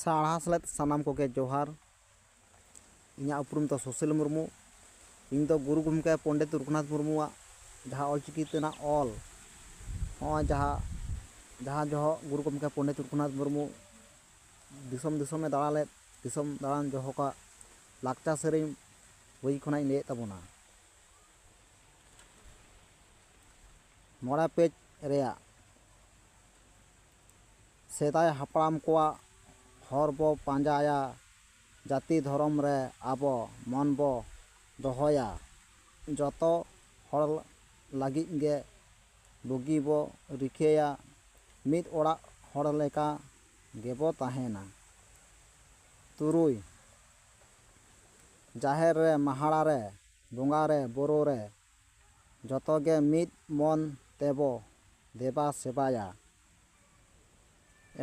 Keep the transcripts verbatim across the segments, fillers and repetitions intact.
ᱥᱟᱲᱦᱟ ᱥᱮᱞᱮᱫ ᱥᱟᱱᱟᱢ ᱠᱚᱜᱮ ᱡᱚᱦᱟᱨ᱾ ᱤᱧᱟᱹᱜ ᱩᱯᱨᱩᱢ ᱫᱚ ᱥᱩᱥᱤᱞ ᱢᱩᱨᱢᱩ᱾ ᱤᱧ ᱫᱚ ᱜᱩᱨᱩ ᱜᱚᱢᱠᱮ ᱯᱚᱱᱰᱤᱛ ᱨᱚᱜᱷᱩᱱᱟᱛᱷ ᱢᱩᱨᱢᱩᱣᱟᱜ ᱡᱟᱦᱟᱸ ᱚᱞᱪᱤᱠᱤ ᱛᱮᱱᱟᱜ ᱚᱞ, ᱱᱚᱜᱼᱚᱭ ᱡᱟᱦᱟᱸ, ᱡᱟᱦᱟᱸ ᱡᱚᱦᱚᱜ ᱜᱩᱨᱩ ᱜᱚᱢᱠᱮ ᱯᱚᱱᱰᱤᱛ ᱨᱚᱜᱷᱩᱱᱟᱛᱷ ᱢᱩᱨᱢᱩ ᱫᱤᱥᱚᱢ ᱫᱤᱥᱚᱢᱮ ᱫᱟᱬᱟ ᱞᱮᱫ, ᱫᱤᱥᱚᱢ ᱫᱟᱬᱟᱱ ᱡᱚᱦᱚᱜᱟᱜ ᱞᱟᱠᱪᱟᱨ ᱥᱮᱨᱮᱧ ᱵᱳᱭ ᱠᱷᱚᱱᱟᱜ ᱤᱧ ᱞᱟᱹᱭᱮᱫ ᱛᱟᱵᱚᱱᱟ᱾ ᱢᱚᱬᱮ ᱯᱮᱡᱽ ᱨᱮᱭᱟᱜ ᱥᱮᱫᱟᱭ ᱦᱟᱯᱲᱟᱢ ᱠᱚᱣᱟᱜ ᱦᱚᱨ ᱵᱚ ᱯᱟᱸᱡᱟᱭᱟ, ᱡᱟᱹᱛᱤ ᱫᱷᱚᱨᱚᱢ ᱨᱮ ᱟᱵᱚ ᱢᱚᱱ ᱵᱚ ᱫᱚᱦᱚᱭᱟ᱾ ᱡᱚᱛᱚ ᱦᱚᱲ ᱞᱟᱹᱜᱤᱫ ᱜᱮ ᱵᱩᱜᱤ ᱵᱚ ᱨᱤᱠᱟᱹᱭᱟ, ᱢᱤᱫ ᱚᱲᱟᱜ ᱦᱚᱲ ᱞᱮᱠᱟ ᱜᱮᱵᱚ ᱛᱟᱦᱮᱱᱟ᱾ ᱛᱩᱨᱩᱭ, ᱡᱟᱦᱮᱨ ᱨᱮ, ᱢᱟᱦᱟᱲᱟ ᱨᱮ, ᱵᱚᱸᱜᱟ ᱨᱮ, ᱵᱳᱨᱳ ᱨᱮ, ᱡᱚᱛᱚ ᱜᱮ ᱢᱤᱫ ᱢᱚᱱ ᱛᱮᱵᱚ ᱫᱮᱵᱟ ᱥᱮᱵᱟᱭᱟ᱾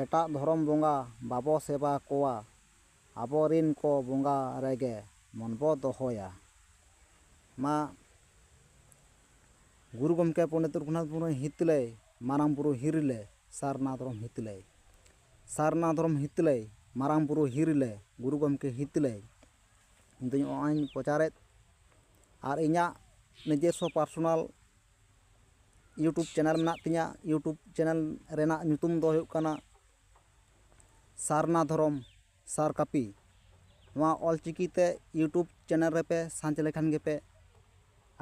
ᱮᱴᱟᱜ ᱫᱷᱚᱨᱚᱢ ᱵᱚᱸᱜᱟ ᱵᱟᱵᱚ ᱥᱮᱵᱟ ᱠᱚᱣᱟ, ᱟᱵᱚᱨᱤᱱ ᱠᱚ ᱵᱚᱸᱜᱟ ᱨᱮᱜᱮ ᱢᱚᱱ ᱵᱚ ᱫᱚᱦᱚᱭᱟ᱾ ᱢᱟ ᱜᱩᱨᱩ ᱜᱚᱢᱠᱮ ᱯᱚᱱᱰᱤᱛ ᱨᱚᱜᱷᱩᱱᱟᱛᱷ ᱢᱩᱨᱢᱩ ᱦᱤᱛᱞᱟᱹᱭ, ᱢᱟᱨᱟᱝ ᱵᱩᱨᱩ ᱦᱤᱨᱞᱟᱹᱭ, ᱥᱟᱨᱱᱟ ᱫᱷᱚᱨᱚᱢ ᱦᱤᱛᱞᱟᱹᱭ, ᱥᱟᱨᱱᱟ ᱫᱷᱚᱨᱚᱢ ᱦᱤᱛᱞᱟᱹᱭ, ᱢᱟᱨᱟᱝ ᱵᱩᱨᱩ ᱦᱤᱨᱞᱟᱹᱭ, ᱜᱩᱨᱩ ᱜᱚᱢᱠᱮ ᱦᱤᱛᱞᱟᱹᱭ᱾ ᱤᱧ ᱫᱚ ᱱᱚᱜᱼᱚᱭ ᱤᱧ ᱯᱨᱚᱪᱟᱨᱮᱫ, ᱟᱨ ᱤᱧᱟᱹᱜ ᱱᱤᱡᱮᱥᱥᱚ ᱯᱟᱨᱥᱳᱱᱟᱞ YouTube ᱪᱮᱱᱮᱞ ᱢᱮᱱᱟᱜ ᱛᱤᱧᱟᱹ᱾ YouTube ᱪᱮᱱᱮᱞ ᱨᱮᱱᱟᱜ ᱧᱩᱛᱩᱢ ᱫᱚ ᱦᱩᱭᱩᱜ ᱠᱟᱱᱟ ᱥᱟᱨᱱᱟ ᱫᱷᱚᱨᱚᱢ ᱥᱟᱨ ᱠᱟᱹᱯᱤ᱾ ᱱᱚᱣᱟ ᱚᱞᱪᱤᱠᱤ ᱛᱮ YouTube ᱪᱮᱱᱮᱞ ᱨᱮᱯᱮ ᱥᱟᱨᱪ ᱞᱮᱠᱷᱟᱱ ᱜᱮᱯᱮ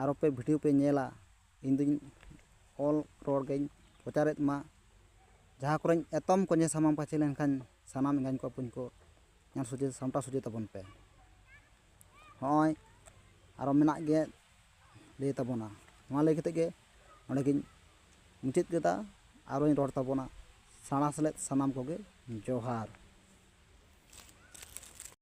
ᱟᱨᱚ ᱯᱮ ᱵᱷᱤᱰᱤᱭᱳ ᱯᱮ ᱧᱮᱞᱟ᱾ ᱤᱧ ᱫᱩᱧ ᱚᱞ ᱨᱚᱲ ᱜᱮᱧ ᱯᱨᱚᱪᱟᱨᱮᱫ ᱢᱟ᱾ ᱡᱟᱦᱟᱸ ᱠᱚᱨᱮᱧ ᱮᱛᱚᱢ ᱠᱚᱧᱮ ᱥᱟᱢᱟᱝ ᱯᱟᱹᱪᱷᱤ ᱞᱮᱱᱠᱷᱟᱱ ᱥᱟᱱᱟᱢ ᱮᱸᱜᱟᱧ ᱠᱚ ᱵᱚᱠᱚᱧ ᱠᱚ ᱧᱮᱞ ᱥᱚᱡᱷᱮ ᱥᱟᱢᱴᱟᱣ ᱥᱚᱡᱷᱮ ᱛᱟᱵᱚᱱ ᱯᱮ᱾ ᱦᱚᱸᱜᱼᱚᱭ ᱟᱨᱚ ᱢᱮᱱᱟᱜ ᱜᱮ ᱞᱟᱹᱭ ᱛᱟᱵᱚᱱᱟ᱾ ᱱᱚᱣᱟ ᱞᱟᱹᱭ ᱠᱟᱛᱮ ᱜᱮ ᱱᱚᱰᱮ ᱜᱤᱧ ᱢᱩᱪᱟᱹᱫ ᱠᱮᱫᱟ᱾ ᱟᱨᱚᱧ ᱨᱚᱲ ᱛᱟᱵᱚᱱᱟ᱾ ᱥᱟᱬᱟ ᱥᱮᱞᱮᱫ ᱥᱟᱱᱟᱢ ᱠᱚᱜᱮ ᱡᱚᱦᱟᱨ᱾